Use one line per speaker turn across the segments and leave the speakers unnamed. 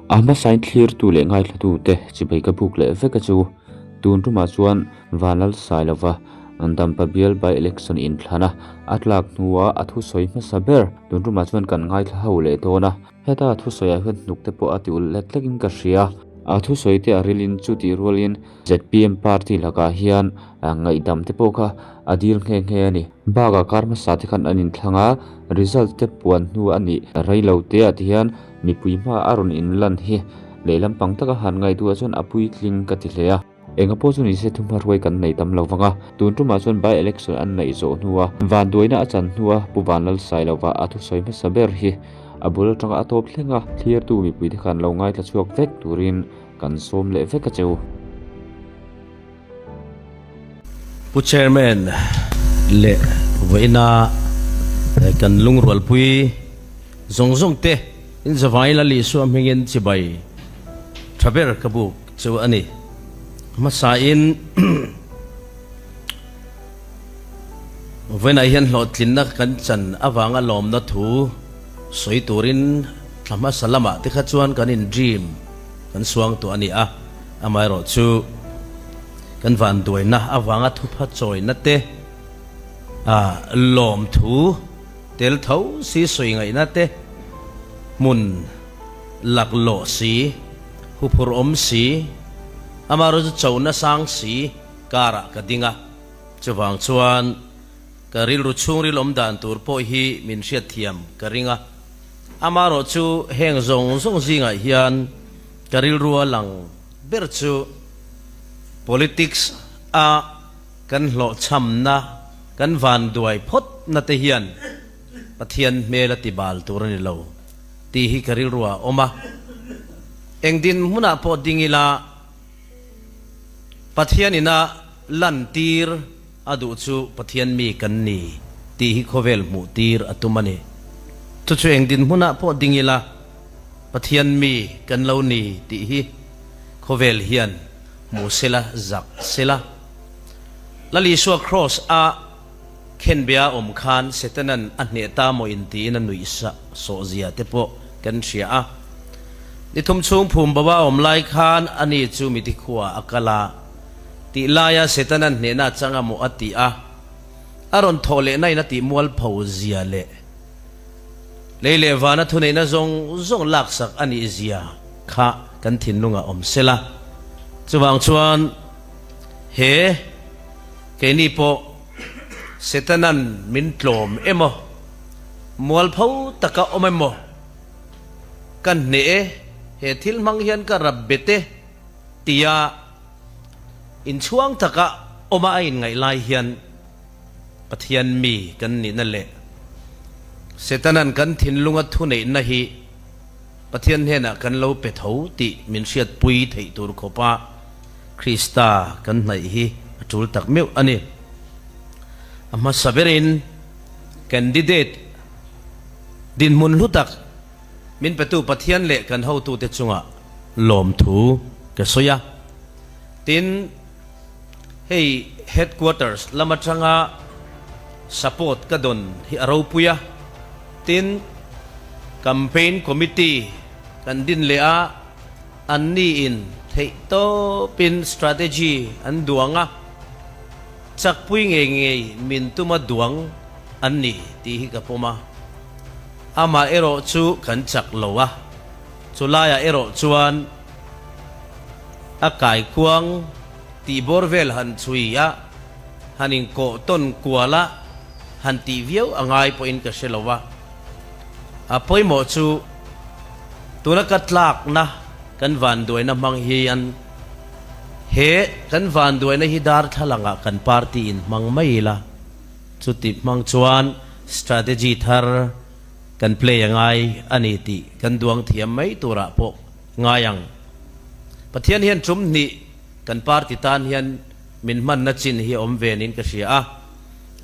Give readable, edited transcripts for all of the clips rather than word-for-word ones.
A hmasain thlirtu leh ngaithlatute chibai ka buk leh vek a chu. Tun tumah chuan Vanlalsailova Dampa bial by election inthlana a tlak hnua a thusawi hmasa ber tun tumah chuan kan ngaithla ho leh dawn a. Heta thusawiah hian hnuk te pawh a ti ulh lek lekin ka hria. A thusawi te a rilin chutih rualin zpm party lakah hian ngaihdam te pawh kha a dil nghe nghe a ni. Bakah kar hmasa te khan an inthlang a, result te puan hnu a nih rei lo te ah te hian mipui hma a rawn inlan hi lehlam pang taka han ngaihtuah chuan a puitling ka ti hle a. Enga pawh chu nise thumhma hruai kan nei tam lo vang a, tun tumah chuan by election an neih zawh hnua vanduaina a chan hnua Pu Vanlalsailova a thusawi hmasa ber hi a bul atanga a tawp thleng a, thlirtu mipuite khan lo ngaithla chhuak vek turin kan sawm leh vek a che u.
Pu Chairman leh vawiina kan lungrualpui zawng zawng te in zavai la Lisua hmingin chibai tha ber ka buk chu a ni. Hmasain vawiinah hian hlawhtlinna kan chan avanga lawmna thu sawi turin thla hmasa lamah te kha chuan kan in dream kan suang tawh a ni a, amaherawh chu kan vanduaina avanga thupha chawina te lawmthu tel tho si sawi ngaihna te hmun laklawh si, huphurh awm si, amaherawh chu chona sang si karah ka ding a, chuvang chuan ka rilru chhungril awm dan tur pawh hi min hriatthiam ka ring a. Amaherawh chu heng zawng zawng zingah hian ka rilrua lang ber chu politics a kan hlawhchhamna, kan vanduai phawtna te hian Pathian hmel a ti bal tur a ni lo tih hi ka rilrua a awm a. Eng dinhmunah pawh ding ila Pathian ina lantir A duh chu Pathian mi kan ni tih hi khawvel hmuh tir a tum a ni. Chu chu eng dinhmunah pawh ding ila Pathian mi kan lo ni tih hi khawvel hian hmu sela, zak sela. Lal Isua Kraws a khenbia awm khan Setanan a hneh ta maw in tiin a nuih sawh zia te pawh kan hria a. Ni thum chhung phum bo a awm lai khan ani chu miti khua a kal a. Tih laia Setana'n hnehna chang a maw a ti a, a rawn thawh leh nain a tih mualpho zia leh lei leh vana thuneihna zawng zawng laksak a nih zia kha kan thinlungah awm sela. Chuvang chuan he keini pawh Setana'n min tlawm emaw, mualpho taka awm emaw ka hneh e, he thil hmang hian ka rap bet e tia Inchhuang taka awma a inngaih lai hian Pathian mi kan nihna leh Setana'n kan thinlunga thuneihna hi Pathian hnenah kan lo pe tho tih min hriatpui theih tur khawpa Krista kan hnaih hi a tul tak meuh a ni. A hmasa berin candidate dinhmun hlu tak min petu Pathian leh kan hotute chungah lawmthu ka sawi a. Tin, hei headquarters lam atanga support ka dawn hi a ropui a. Tin, campaign committee kan din leh a, anni in theih tawpin strategy an duang a, chakpui ngei ngei min tuma duang an ni tih hi ka pawm a. Amah erawh chu kan chak lo a, chulaiah erawh chuan, A kaikuang tih bawr vel han chhui a, han inkawh tawn kual a, han tih viau a ngai pawhin ka hre lo a. A pawimawh chu tuna ka tlakna kan vanduaina hmang hian he kan vanduaina hi darthlalangah kan party in hmang mai ila, chuti hmang chuan strategy thar kan play a ngai a ni tih kan duang thiam mai turah pawh Ngai ang. Pathian hian tum hnih kan party tan hian min hmanna chin hi a awm ve niin ka hria a.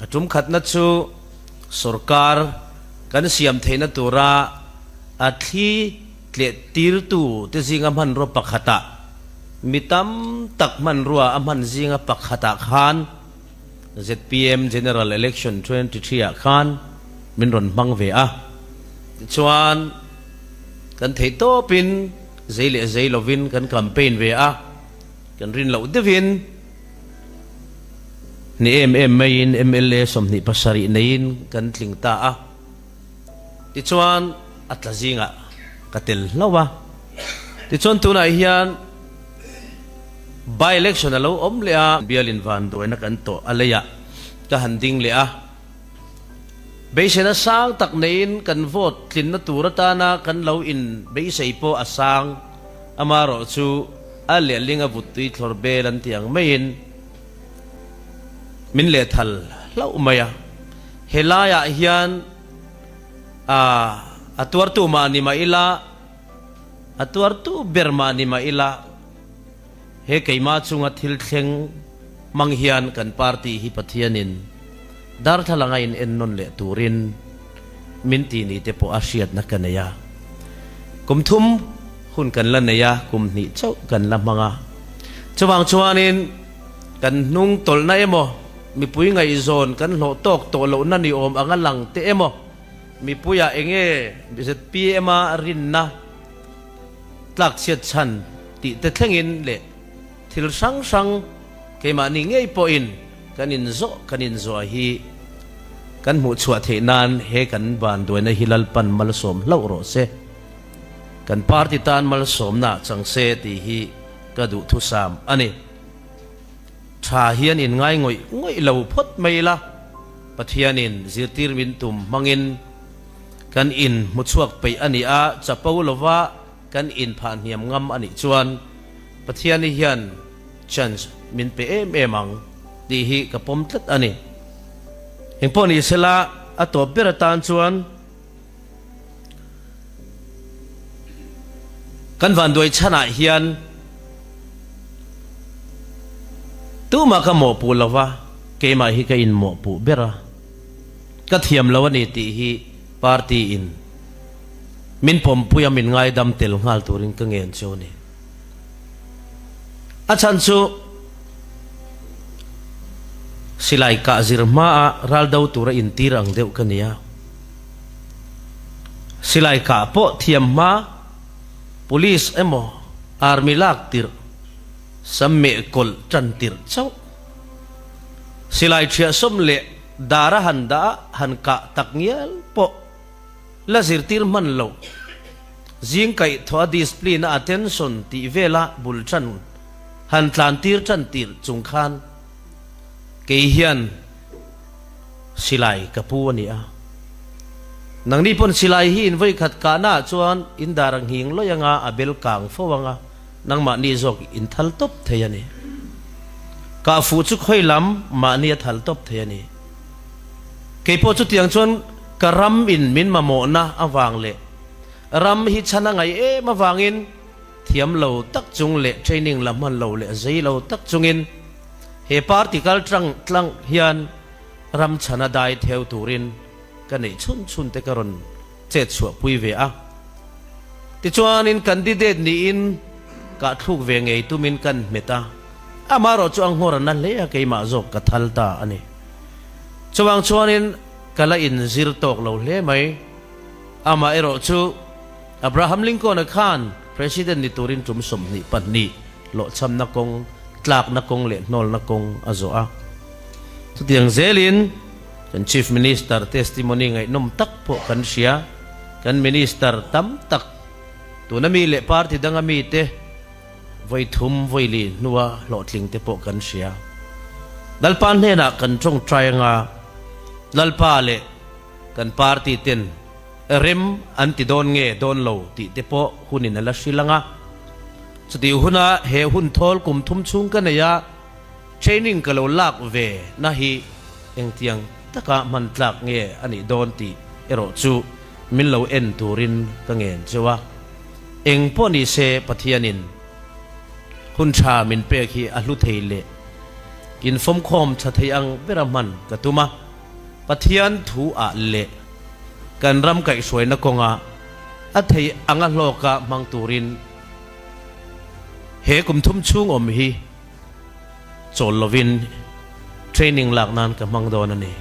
A tum khatna chu sorkar kan siam theihna tura a thli tleh tirtu te zinga hmanrua pakhatah mi tam tak hmanrua a hman zinga pakhatah khan zpm General Election 23 ah khan min rawn hmang ve a. Tichuan. Kan theih tawpin Zei leh zei lovin kan campaign ve a, kan rin loh deuhin ni em em maiin mla 27 neiin kan tling ta a. Tichuan a tla zingah ka tel hlauh a. Tichuan tunah hian by election a lo awm leh a, bialin vanduaina kan tawh a leiah ka han ding leh a. Beiseina sang tak neiin kan vote tlinna tur atana kan lo in beisei pawh a sang, amarawh chu a lehling a vuttui thlawr bel an ti ang maiin min lehthal hlauh mai a. Helaiah hian a tuartu mah ni mah ila, a tuartu ber mah ni mah ila, He keimah chunga thil thleng hmang hian kan party hi Pathianin darthlalang a in ennawn leh turin min ti ni te pawh a hriatna ka nei a. Kum thum hun kan la nei a, kum hnih chauh kan la hmang a. Chuvang chuanin kan hnung tawlhna emaw, mipui ngaihzawn kan hlawh tawk tawh lohna ni awm anga lang te emaw, mipuiah enge zpm a rinna, tlakchhiat chhan tih te thlengin leh thil hrang hrang keimahni ngei pawhin kan inzawh kan inzawh hi kan hmuh chhuah theih nan he kan vanduaina hi Lalpan malsawm hlauh rawh se, kan party tan malsawmna chang se tih hi ka duhthusam a ni. Tha hian inngai ngawih ngawih lo phawt mai ila, Pathianin zirtir min tum hmangin Kan in hmuchhuak peih a ni a, chapo lova kan in phah hniam ngam a nih chuan Pathiani hian chance min pe em em ang tih hi ka pawm tlat a ni. Engpawh ni sela a tawp ber atan chuan kan vanduai chhanah hian tumah ka mawhpuh lova keimah hi ka inmawhpuh ber a. Ka thiam lo a ni tih hi party in min pawmpui a min ngaidam tel nghal turin ka ngen chu a ni. A chhan chu silai kah zir hmaa ral do tura intir ang deuh ka ni a. Silai kah pawh thiam hma police emaw army lak tirh sam meh kawlh tan tirh chauh. Silai thiahsawm leh dar a han dah a han kah tak ngial pawh la zirtir hman lo. Zing kaih thaw a discipline a attention tih vela bul tan han tlan tir tan tir chung khan kei hian silai ka pu a ni a. Nangni pawn silai hi in vawikhat kahna ah chuan in dar a nghing lawih anga a bel kang fo anga. Nangmahni zawk in thal tawp thei a ni. Kah fuh chu khawi lam mahni a thal tawp thei a ni. Kei pawh chutiang chuan ka ram in min mamawhna avang leh ram hi chhan a ngaih em avangin thiam lo tak chung leh training la hman lo leh zei lo tak chungin he party kal tlang tlang hian ram chhana dai theu turin ka neih chhun chhun te ka rawn chet chhuah pui ve a. Tichuanin candidate niin kah thluk ve ngei tumin kan hmet a, amaherawh chu a nghawr a na hle a, keimah zawk ka thal ta a ni. Chuvang chuanin ka la inzir tawk lo hle mai. Amaherawh chu Abraham Lincoln-a khan President ni turin tum 22 hlawhchhamna kawng, tlakna kawng leh hnawlna kawng a zawh a. Chutiang zelin kan Chief Minister testimony ngaihnawm tak pawh kan hria. Kan Minister tam tak, tuna mi leh party danga mite vawi thum vawi li hnua hlawhtling te pawh kan hria. Lalpa hnenah kan tawngtai anga Lalpa leh kan party ten rem an ti dawn nge dawn lo tih te pawh hunin a la hrilh anga. Chutih huna he hun thawl kum thum chhung ka nei a, Training ka lo lak ve na hi engtiang taka hman tlak nge a nih dawn tih erawh chu min lo en turin ka ngen cheu a. Eng pawh ni se Pathianin hun tha min pek hi a hlu thei leh infawmkhawm tha thei ang bera hman ka tum a. Pathian thu ah leh kan ram kaihhruaina kawnga a thei anga hlawka hmang turin he kum thum chhung awm hi chawl lovin training lak nan ka hmang dawn a ni.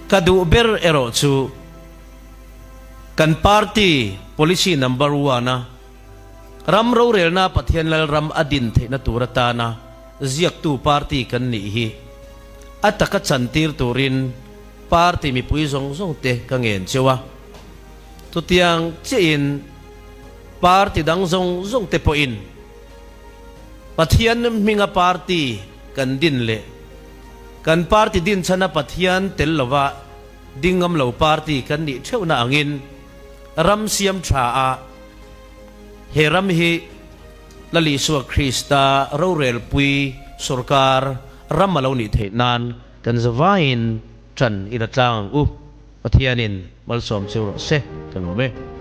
Ka duh ber erawh chu kan party policy number one a Ram rorelna Pathian Lalram a din theihna tur atana ziaktu party kan nih hi a taka chantir turin party mipui zawng zawng te ka ngen cheu a. Chutiang chiahin party dang zawng zawng te pawhin Pathian hminga party kan din leh kan party din chhana Pathian tel lova ding ngam lo party kan nih theuhna angin ram siam tha a he ram hi Lal Isua Krista rorelpui sorkar ram a lo nih theih nan kan zavaiin tan i la tlang ang u. Pathianin malsawm cheu rawh se ka lawm e.